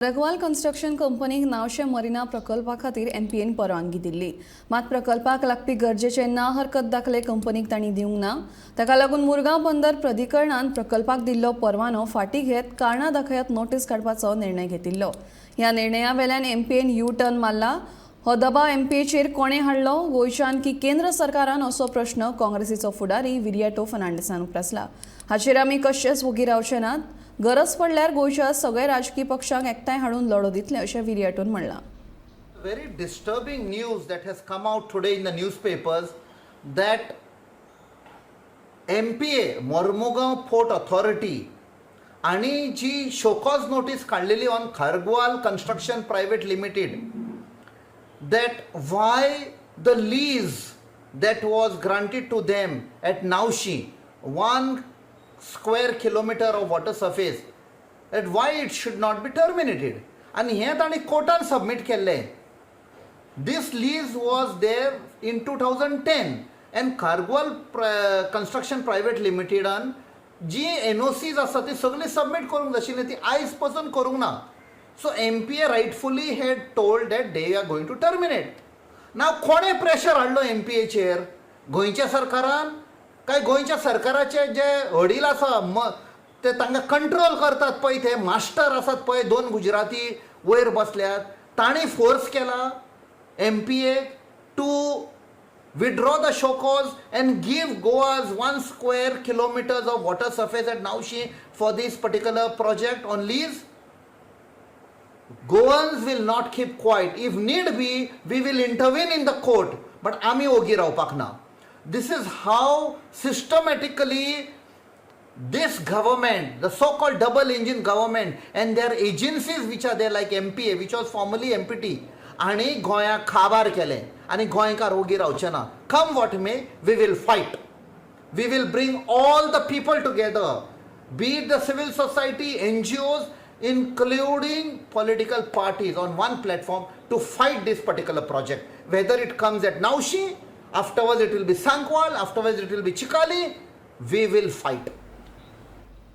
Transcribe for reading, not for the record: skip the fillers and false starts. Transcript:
Khargwal construction कंपनीक नावशे marina प्रकल्पा खातीर एमपीएन परवानगी दिल्ली. मात प्रकल्पाक लागपी गरजेचे ना हरकत दाखले कंपनीक तांणी दिवंक ना. ताका लागून मुरगांव बंदर प्राधिकरणान प्रकल्पाक दिल्लो परवानो फाटीं घेत कारणां दाखयात नोटीस काडपाचो निर्णय घेतिल्लो. ह्या निर्णया वेल्यान एमपीएन यू टर्न मारला. हो दबाव एमपीएचेर कोणें हाडलो, गोंयच्यान की केंद्र सरकारान, असो प्रश्न काँग्रेसीचो फुडारी विरियाटो फर्नांडीसान उप्रासला. हाचेर आमी कशेच वोगी रावचे नात. गरज पडल्यार गोंयच्या सगळ्या राजकी पक्षांक एकठांय हाडून लढो दितले, अशें विरियाटोन म्हणलां. Very disturbing news that has come out today in the newspapers that MPA, Mormugao Port Authority, आणि जी शोकॉज नोटीस काढलेली on Khargwal Construction Private Limited, that why the lease that was granted to them at Naushi, 1 square kilometer of water surface, that why it should not be terminated. आणि हें तांणी कोर्टान submit केल्लें. This lease was there in 2010 and Khargwal Construction Private Limitedन जी NOCs आसा ती सगळी submit करूंक जाय आशिल्ली, ती आयज पसून करूंक ना. So MPA rightfully had told that they are going to terminate. Now कोणें प्रेशर हाडलो एमपीएचेर? गोंयच्या सरकारान काय गोंयच्या सरकाराचे जे वडील आसा म ते तांकां कंट्रोल करतात पळय, ते मास्टर आसात पळय, दोन गुजराती वयर बसल्यात, तांणी फोर्स केला MPA to withdraw the show cause and give Goa's 1 square kilometers of water surface at Naushi for this particular project on lease? Goans will not keep quiet. If need be, we will intervene in the court. But आमी ओगी रावपाक ना. This is how systematically this government, the so-called double engine government, and their agencies which are there like MPA, which was formerly MPT, आणि गोंयाक खाबार केलें आनी गोंयकार ओगी रावचे ना. Come what may, we will fight. We will bring all the people together, be it the civil society, NGOs, including political parties, on one platform to fight this particular project. Whether it comes at Naushi, afterwards it will be Sankwal, afterwards it will be Chikali, we will fight.